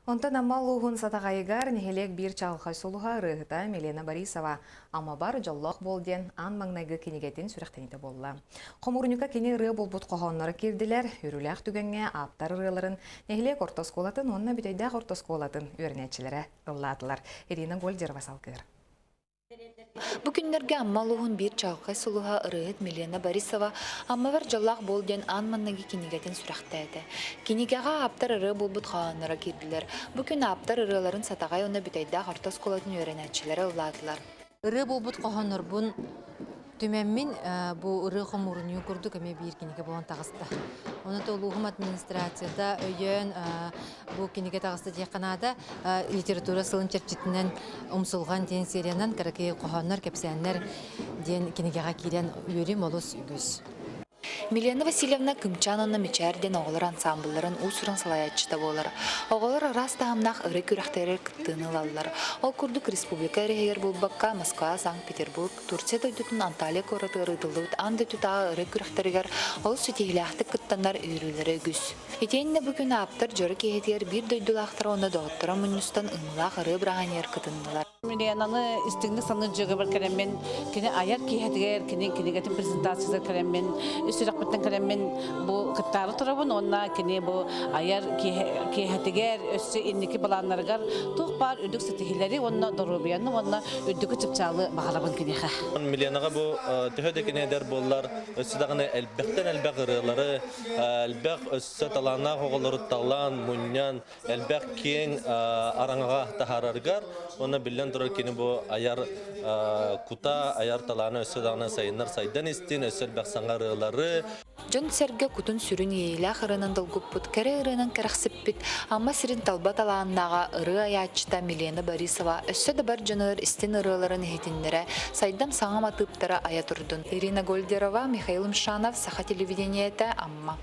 Онтон Амма улууһун Сатаҕайыгар нэһилиэк биир чаҕылхай сулуһа ырыаһыта Милена Борисова «Аммабар дьоллоох буол» диэн аан маҥнайгы кинигэтин сүрэхтэниитэ буолла. Хомуурунньукка кини ырыа булбут хоһоонноро киирдилэр, үөрүүлээх түгэҥҥэ ааптар ырыаларын нэһилиэк орто оскуолатын уонна Бүтэйдээх орто оскуолатын үөрэнээччилэрэ ыллаатылар. Ирина Гольдерова салгыыр. Бу күннэргэ Амма улууһун биир чаҕылхай сулуһа ырыаһыт Милена Борисова «Аммабар дьоллоох буол» диэн аан маҥнайгы кинигэтин сүрэхтээтэ. Кинигэҕэ ааптар ырыа буолбут хоһоонноро киирдилэр. Бу күн ааптар ырыаларын Сатаҕай уонна Бүтэйдээх орто оскуолатын үөрэнээччилэрэ ыллаатылар. Ырыа буолбут хоһооннорбун түмэммин бу ырыа хомуурунньугун курдук эмиэ биир кинигэ буолан таҕыста. Ону улууһум администрацията өйөөн бу кинигэ таҕыста диэххэ наада. Литература сылын чэрчитинэн Умсулҕан диэн сериянан кыракый хоһооннор, кэпсээннэр диэн кинигэҕэ киирэн үөрүүм олус үгүс. Милена Васильевна Кымчаан уонна Мичээр диэн оҕолор ансаамбылларын уус-уран салайааччыта буолар. Оҕолор араас таһымнаах ырыа күрэхтэригэр кыттыыны ылаллар. Ол курдук республика эрэһигэр буолбакка, Москва, Санкт-Петербург, Турция дойдутун Анталия куоратыгар ыытыллыбыт аан дойдутааҕы ырыа күрэхтэригэр олус ситиһиилээхтик кыттаннар үөрүүлэрэ үгүс. Итиэннэ бу күн ааптар дьоро киэһэтигэр биир дойдулаахтара уонна доҕотторо мунньустан ымыылаах ырыа бырааһынньыгар кытыннылар. Миленаны истиҥник саныыр дьыгыбар кэлэммин, кини айар киэһэтигэр, кини кинигэтин презентациятыгар кэлэммин, үс сүрэхпиттэн кэлэммин бу кыттаары турабын уонна кини бу айар киэһэтигэр өссө инники былааннарыгар туох баар үрдүк ситиһиилэри уонна доруобуйаны уонна үрдүкү чыпчаалы баҕарабын киниэхэ. Миленаҕа бу төһө да кини эдэр буоллар, өссө даҕаны элбэхтэн элбэх ырыалары, элбэх өссө талааннаах оҕолору талаан, мунньан, элбэх киэҥ араҥаҕа таһаарарыгар уонна биллэн турар кини бу айар кута, айар талаана өссө даҕаны сайыннар сайдан истин, өссө элбэх саҥа ырыалары. Дьон-сэргэ кутун-сүрүн иэйиилээх ырыанан долгуппут, кэрэ ырыанан кэрэхсиппит Амма сирин талба талааннааҕа ырыа айааччыта Милена Борисова өссө да бар дьонугар истин ырыаларын иһитиннэрэ, сайдам саҥа матыыптара айа турдун. Ирина Гольдерова, Михаил Мшанов, Саха телевидениетэ, Амма.